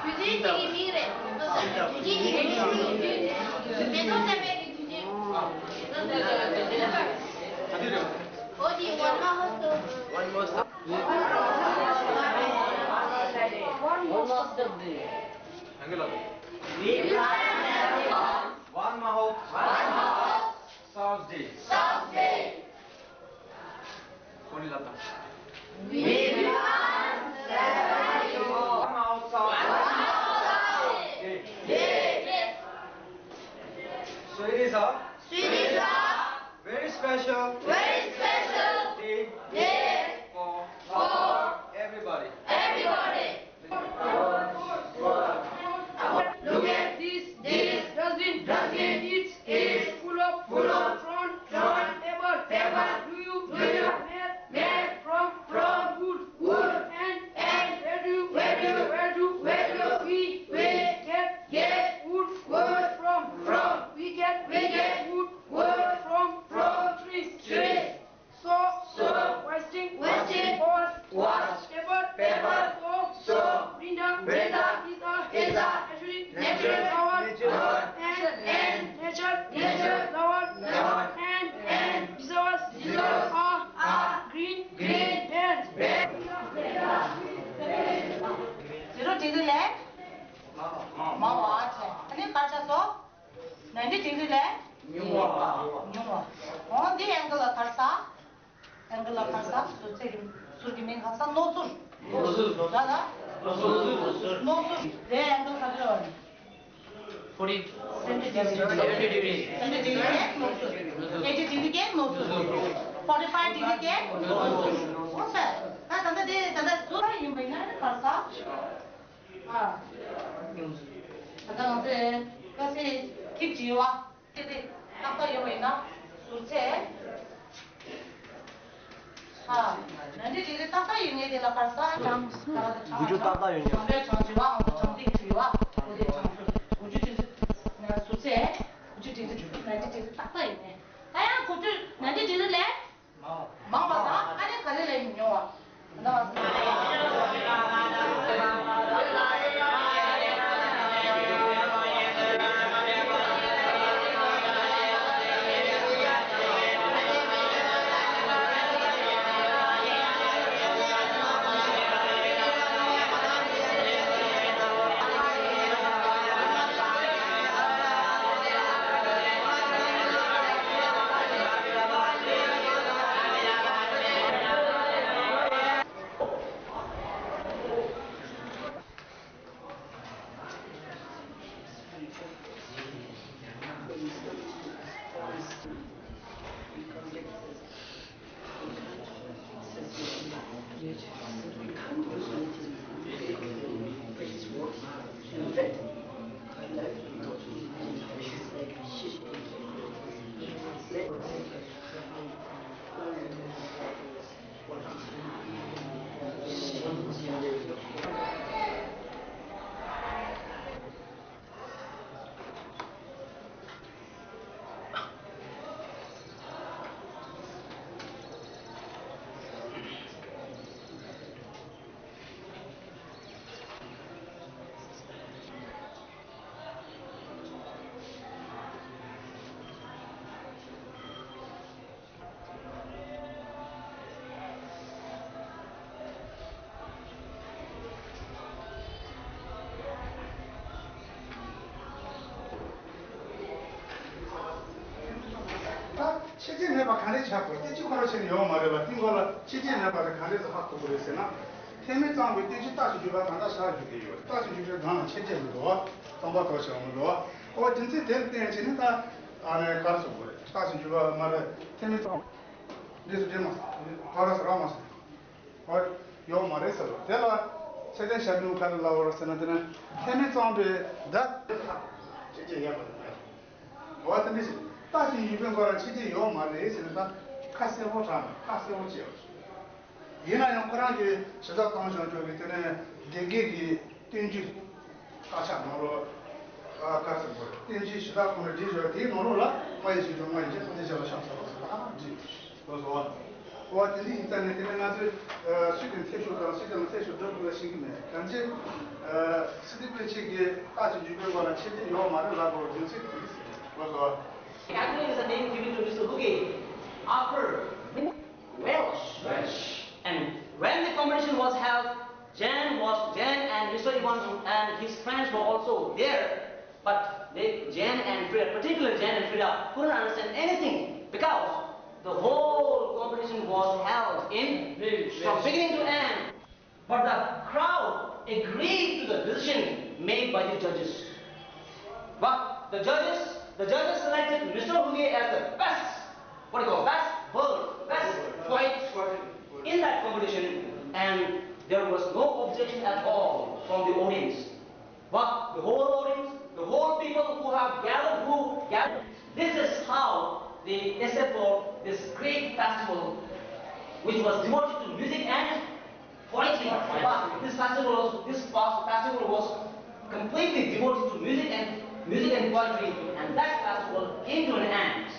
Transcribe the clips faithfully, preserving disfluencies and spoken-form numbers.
དུས་ཆེན་གཅིག་གི་མིང་རེད། དུས་ཆེན་གཅིག་གི་མིང་རེད། མེ་ཏོག་བཀྲ་བྷེ་གི་དུས་ཆེན། ཨོ་དེ་ཝན་མ་ཧོ་སོ། One most of the day. One Maho. One Maho. South Day. South Day. Koli lata. One Maho South Day. So it is a very special, very special day, day for, for everybody. Everybody. ནན་ཏན་ཌིག་རི་ལས་ཉུང་བ། ཉུང་བ། འོ་འདི་ཨེང་གལ་ལ་ག་རེ་ཟེར། ཨེང་གལ་ལ་ག་རེ་ཟེར། ཟུར་ཚད་ཀྱི་ཟུར་གྱི་མིང་ག་རེ་ཟེར། རྣོ་ཟུར། རྣོ་ཟུར། ད་ལ། རྣོ་ཟུར། རྣོ་ཟུར། དེ་ཨེང་གལ་ག་ཚོད་ཡོད་རེད། Forty. Seventy degree. Seventy degree. Seventy degree ཀྱི་རྣོ་ཟུར། Eighty degree ཀྱི་རྣོ་ཟུར། Forty five degree ཀྱི་རྣོ་ཟུར། འོ་ད་ད་ལྟ་དེ་ད་ལྟ་ཟུར་ཡིན་པ་ཡིན་ན་ག་རེ་ཟེར། ཨ། ད་ལྟ་ང་ཚོས་ཁ་སེ་ཐིག་བྲིས་པ། དེ་དེ་ཏག་ཏག་ཡོད་པ་ཡིན་ན་ཟུར་ཚད། ཨ། ནན་ཏན་ཌིག་རི་ཏག་ཏག་ཡོད་མཁན་དེ་ལ་ག་རེ་ཟེར། གྲངས་སུ། དགུ་བཅུ་ཏག་ཏག་ཡོད་མཁན། གྲངས་པའི་གྲངས་བྲིས་པ། ཨང་གྲངས་ཐིག་བྲིས་པ། འོ་དེ་གྲངས་སུ། དགུ་བཅུ་ཏིག་ཟུར་ཚད། དགུ་བཅུ་ཏིག་ནན་ཏན་ཌིག་རི་ཏག་ཏག་ཡོད་མཁན། ད་ཡང་དགུ་བཅུ་ནན་ཏན་ཌིག་རི་ལས། མང་བ་དང་ཨ་ནི་ག་རེ་ལས་ཉུང་བ། ད་ཆེ་ཆེ་མེད་པ་ག་རེ་ཆགས་དགོས། བསྟན་བཅོས་ཁོ་རང་ཆེ་ནས་ཡོང་མ་རེད་པ། དེ་སྐོར་ལ་ཆེ་ཆེ་མེད་པ་དེ་ག་འདྲས་སུ་ཧ་གོ་དགོས་རེད་ཟེར་ན། ཐེག་དམན་གཙང་པའི་བསྟན་བཅོས་རྟ་ཞིག་འཇུག་པ་གང་ལྟར་ཤར་རྒྱུ་དེ་ཡོད། རྟ་ཞིག་འཇུག་པའི་སྒང་ལ་ཆེ་ཆེ་མི་འདུག་བ། སྟོང་པ་ཐོག་ཆེ་བ་མི་འདུག་བ། ཨོ་རྒྱུ་མཚན་དེར་བརྟེན་བྱས་ནས་ད་ཨ་ནི་ག་རེ་ཟེར་དགོས་རེད། རྟ་ཞིག་འཇུག་པ་མ་རེད། ཐེག་དམན་གཙང་། འདི་སུ་འདྲེས་མ་སོང་། ད་ར་སུ་ར་མ་སོང་། ཨོ་ཡོད་མ་རེད་ཟེར་བ་དེ་ལ་ཚད་ལྡན་ཞབས་དྲུང་ག་རེ་ལབ་པ་རེད་ཟེར་ན། དེ་ནི་ཐེག་དམན་གཙང་པའི་བརྡ་ཆེ་ཆེ་ཡོད་པ་རེད། འོ་དེ་འདྲ་ཞིག་རྟ་ཞིག་འཇུག་པའི་སྐོར་ལ་ཆེ་ཆེ་ཡོད་མ་རེད་ཟེར་ན། ད་ཁ་གསལ་པོ་དྲངས་ནས་ཁ་གསལ་པོ་བྱས་པ་ཞིག་ཡིན་ན་ཡང་ཁོ་རང་གིས་ཞིབ་ཚགས་བཏང་བཞག་ཆོག་གི། དེ་ནས་སྡེ་དགེ་གི་བསྟན་བཅོས་དཀར་ཆག་ནང་ལོགས་ཨ་དཀར་ཟེར་བོ་བསྟན་བཅོས་ཞིབ་ཚགས་ཁོ་ནས་བྲིས་བཞག་དེའི་ནང་ལོགས་ལ་སྨྲ་བའི་ཞིང་སྐྱོང་སྨྲ་བའི་ཞིང་སྐྱོང་ཐམས་ཅད་ཞབས་ལ་ཕྱག་འཚལ་ལོ་ཟེར་ད་བྲིས་ལོ་སོ། འོ་དེ་འདྲ་ཡིན་ཙང་ནས་དེ་ནས་ང་ཚོས་ཨ་སུས་ཀྱང་ཐེག་མཆོག་དང་སུས་ཀྱང་ཐེག་མཆོག་སྒྲུབ་དགོས་ལ་ཤེས་ཀྱི་མེད། གང་ཅི་ཨ་སི་ཏུ་པཎ་ཆེན་གྱིས་རྟ་ཞིག་འཇུག་པའི་སྐོར་ལ་ཆེ་ཆེ་ཡོད་མ་རེད་ལབ་དགོས་རྒྱུ་མཚན་དེ་འདྲ་ཟེར་ལོ་སོ། Jackman is the name given to Mister Huge after Welsh. Welsh. And when the competition was held, Jain was, Jain and Mister Evans and his friends were also there, but they, Jain and Frida, particularly Jain and Frida, couldn't understand anything because the whole competition was held in English from beginning to end. But the crowd agreed to the decision made by the judges. But the judges, the judges selected Mister Huge as the best, what do you call, best bird, best flight in that competition, and there was no objection at all from the audience. But the whole audience, the whole people who have gathered, who gathered, this is how they accept for this great festival, which was devoted to music and poetry. But this festival was, this past festival was completely devoted to music and music and poetry, and that festival came to an end.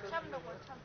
འཆམ་འགྲོ་དགོས་འཆམ།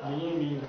མིན་མིན།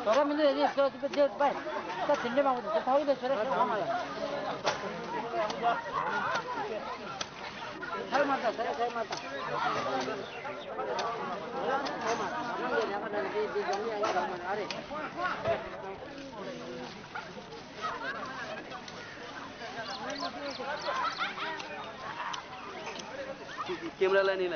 དོ་ར་མི་ལུས་རེད་ཟེར་ཏེ་བེད་པ་ད་དེ་འདྲ་མང་པོ་འདུག་ད་ཡིན་ད་ཟེར་ར་ཟེར་བ་མ་ལ། ཐར་མ་ད་ཟེར་ཐར་མ་ད། ཀེམ་ར་ལ་ནི་ལ།